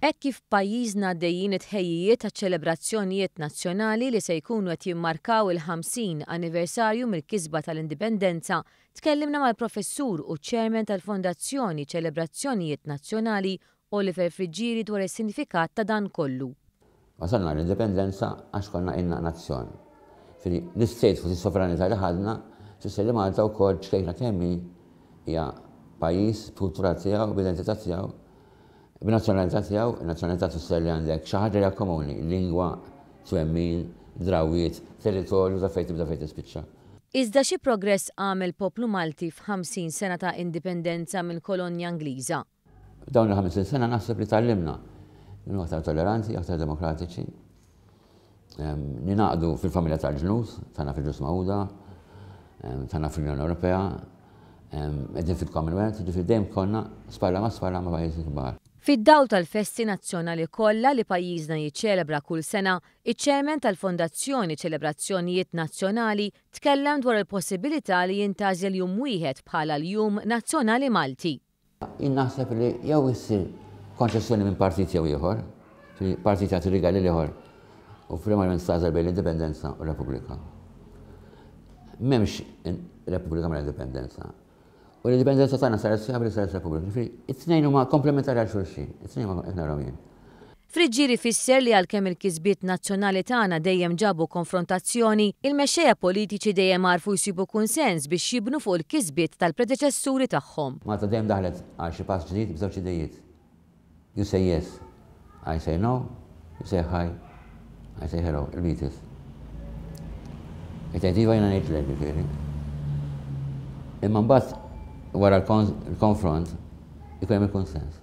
Hekk kif f'pajjiżna għaddejjin it-tħejjijiet għaċ-ċelebrazzjonijiet nazzjonali li se jkunu qed jimmarkaw il-50 anniversarju mill-kisba tal-Indipendenza, tkellimna mal-Professur u Chairman tal-Fondazzjoni Ċelebrazzjonijiet Nazzjonali Oliver Friggieri dwar is-sinifikat ta' dan kollu. Wasalna għall-Indipendenza għax konna ilna nazzjon. Jiġifieri l-istatehood, is-sovranità li ħadna, tfisser li Malta wkoll ċkejkna kemm hi, hija pajjiż b'kultura tiegħu, b'identità tiegħu, B'nazzjonalità tiegħu, in-nazzjonalità tfisser li għandek xi ħaġa li hija komuni, lingwa, twemmin, drawwiet, territorju ta' fejn tibda fejn tispiċċa. Iżda xi progress għamel poplu Malti f'50 sena ta' indipendenza mill-kolonja Ingliża? F'dawn il-50 sena naħseb li tgħallimna nkunu aktar tolleranti, aktar demokratiċi, ningħaqdu fil-familja tal-ġnus, tagħna fil-Ġnus Magħquda, tagħna fl-Unjoni Ewropea, qegħdin fil-Commonwealth, jiġifieri dejjem konna spalla ma' spalla ma' pajjiżi kbar. Fid-dawl tal-festi nazzjonali kollha li pajjiżna jiċċelebra kull sena, iċ-Chairman tal-Fondazzjoni Ċelebrazzjonijiet Nazzjonali tkellem dwar il-possibilità li jintgħażel jum wieħed bħala l-Jum Nazzjonali Malti. Jien naħseb li jew issir konċessjoni minn partit jew ieħor, jiġifieri partit jagħti rigal lil ieħor u primarjament tagħżel bejn l-Indipendenza u r-Repubblika. M'hemmx Repubblika mingħajr Indipendenza. U l-Indipendenza tagħna saret sħiħa billi saret Repubblika. Jiġifieri it-tnejn huma komplementari għal xulxin, it-tnejn huma qed narahom jien. Friggieri fisser li għalkemm il-kisbiet nazzjonali tagħna dejjem ġabu konfrontazzjoni, il-mexxejja politiċi dejjem għarfu jsibu kunsens biex jibnu fuq il-kisbiet tal-predeċessuri tagħhom. Malta dejjem daħlet għal xi pass ġdid b'żewġ idejiet. You say yes, I say no, you say hi, I say hello, il-Beatles. Jekk tgħid iva jiena ngħid le ġifieri. Imma mbagħad wara l-konfront ikun hemm il-kunsens.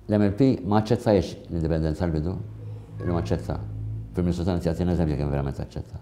L-MLP ma aċċettajx l-indipendenza għall-bidu, illum aċċetta. Prim Ministru tagħna qed jagħtina eżempju kemm verament aċċetta.